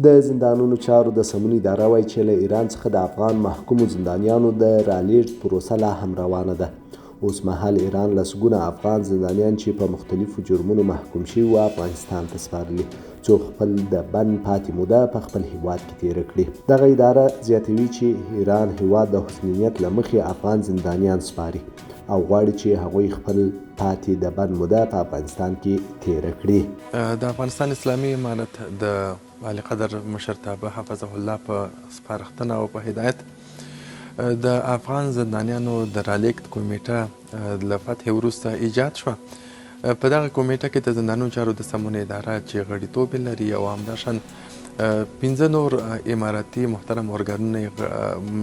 د زندانونو چارو د سمون اداره وايي چې له ایران څخه د افغان محکومو زندانیانو د رالېږد پروسه لا هم روانه ده. اوس مهال ایران لسګونه افغان زندانیان چې په مختلفو جرمونو محکوم شوي وه، افغانستان ته سپارلي، څو خپل د بند پاتې موده په خپل هېواد کې تېره کړي. دغه اداره زیاتوي چې ایران هېواد د حسن نیت له مخې افغان زندانیان سپاري او غواړي چې هغوی خپل پاتې د بند موده په افغانستان کې تېره کړي. د افغانستان اسلامي امارت د عالیقدر مشرتابه حفظه الله په سپارښتنه او په هدایت د افغان زندانیانو د رالېږد کمېټه له فتحې وروسته ایجاد شوه. په دغه کمېټه کې د زندانونو چارو د سمون اداره چې غړیتوب یې لري او همداشان پنځه نور امارتي محترم ارګانونه یې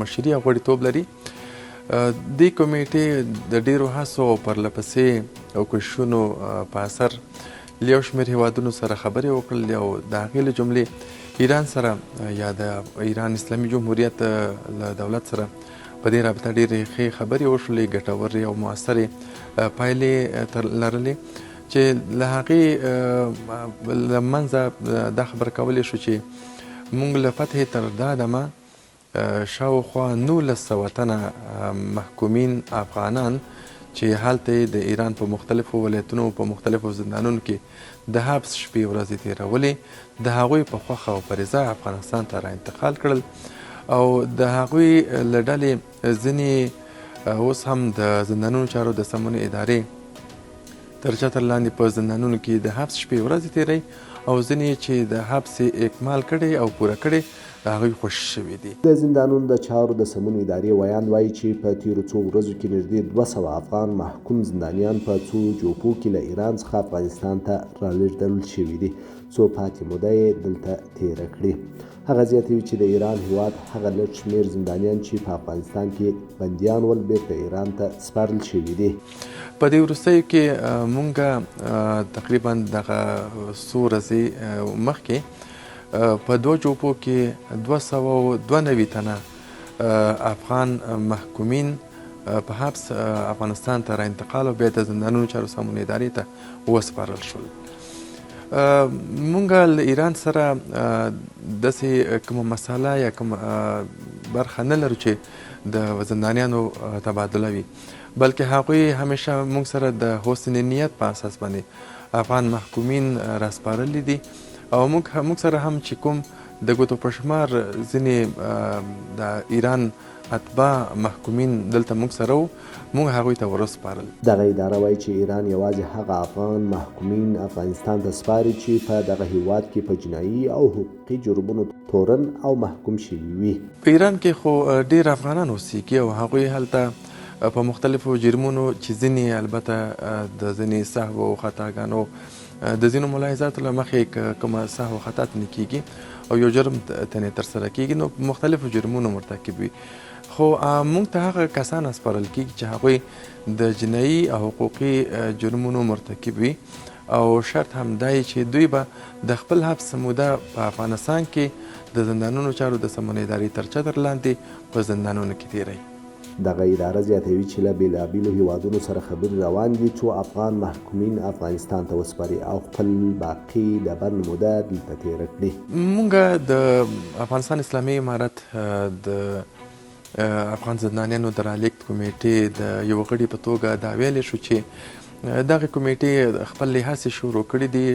مشري او غړیتوب لري. دې کمېټې د ډېرو هڅو او پرلپسې او کوششونو په اثر له یو شمېر هېوادونو سره خبرې وکړلې او د هغې له جملې ایران سره یا د ایران اسلامي جمهوریت له دولت سره په دې رابطه ډېرې ښې خبرې وشولې، ګټورې او موثرې پایلې تر لرلې چې له هغې له منځه دا خبره کولی شو چې موږ له فتحې تر دا دمه شاوخوا 1900 تنه محکومین افغانان چې هلته یې د ایران په مختلفو ولایتونو او په مختلفو زندانونو کې د حبس شپې ورځې تېرولې، د هغوی په خوښه او په رضا افغانستان ته را انتقال کړل او د هغوی له ډلې ځینې اوس هم د زندانونو چارو د سمونې ادارې تر چتر لاندې په زندانونو کې د حبس شپې ورځې تېروي او ځینې یې چې د حبس یې اکمال کړی او پوره کړی هغوی خوشې شوي دي. د زندانونو د چارو د سمون ادارې ویاند وايي چې په تېرو څو ورځو کې نږدې 200 افغان محکوم زندانیان په څو جوپو کې له ایران څخه افغانستان ته رالېږدول شوي دي، څو پاتې موده یې دلته تېره کړي. هغه زیاتوي چې د ایران هېواد هغه لږ شمېر زندانیان چې په افغانستان کې بندیان ول، بېرته ایران ته سپارل شوي دي. په دې وروستیو کې مونږ تقریبا دغه څو ورځې مخکې په دوه جوپو کې 292 تنه افغان محکومین په حبس افغانستان ته را انتقال او بیا د زندانونو چارو سمون ادارې ته وسپارل شول. مونږ له ایران سره داسې کومه مسله یا کومه برخه نه لرو چې د زندانیانو تبادله وي، بلکې هغوی همیشه مونږ سره د حسن نیت په اساس باندې افغان محکومین راسپارلي دي او موږ سره هم چې کوم د ګوتو په شمار ځینې د ایران اتباع محکومین دلته موږ سره وو، موږ هغوی ته وروسپارل. دغه اداره وايي چې ایران یوازې هغه افغان محکومین افغانستان ته سپاري چې په دغه هیواد کې په جنايي او حقوقي جرمونو تورن او محکوم شوي وي. په ایران کې خو ډېر افغانان اوسېږي او هغوی هلته په مختلفو جرمونو چې ځینې یې البته د ځینې سهو او خطاګانو د ځینو ملاحظاتو له مخې که کومه سهو خطا تنې کیږي او یو جرم تنې ترسره کیږي نو په مختلفو جرمونو مرتکب وي، خو موږ ته هغه کسان سپارل کیږي چې هغوی د جنایي او حقوقي جرمونو مرتکب وي او شرط هم دا چې دوی به د خپل حبس موده په افغانستان کې د زندانونو چارو د سمون ادارې تر چتر لاندې په زندانونو کې تیروي. دغه اداره زیاتوي چې له بېلابېلو هېوادونو سره خبرې روانې دي څو افغان محکومین افغانستان ته وسپاري او خپل باقي د بند موده دلته تېره کړي. مونږ د افغانستان اسلامي امارت د افغان زندانیانو د رالېږد کمېټې د یوه غړي په توګه دا ویلی شو چې دغې کمېټې خپلې هڅې شروع کړې دي،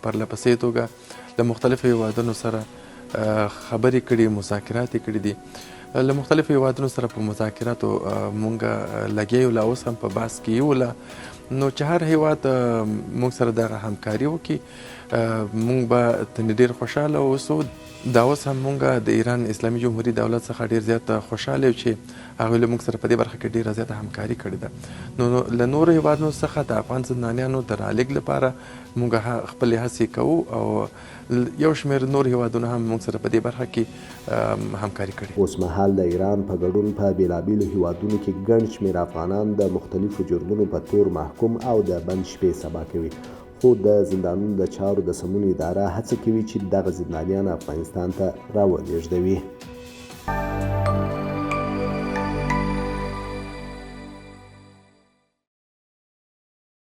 پرله پسې توګه له مختلفو هېوادونو سره خبرې کړي، مذاکرات یې کړي دي. له مختلفو هېوادونو سره په مذاکراتو مونږ لګیا یو، لا اوس هم په بحث کې یو، لا نو چې هر هېواد مونږ سره دغه همکاري وکړي مونږ به ترې ډېر خوشحاله اوسو. دا اوس هم مونږ د ایران اسلامي جمهوري دولت څخه ډېر زیات خوشحاله یو چې هغوی له مونږ سره په دې برخه کې ډېره زیاته همکاري کړې ده. نو له نورو هېوادونو څخه د افغان زندانیانو د رالېږد لپاره مونږ خپلې هڅې کوو او یو شمېر نور هېوادونو هم مونږ سره په دې برخه کې همکاري کړې. اوسمهال د ایران په ګډون په بېلابېلو هېوادونو کې ګڼ شمېر افغانان د مختلفو جرمونو په تور محکوم او د بند شپې سبا کوي، خو د زندانونو د چارو د سمون اداره هڅه کوي چې دغه زندانیان افغانستان ته راولېږدوي.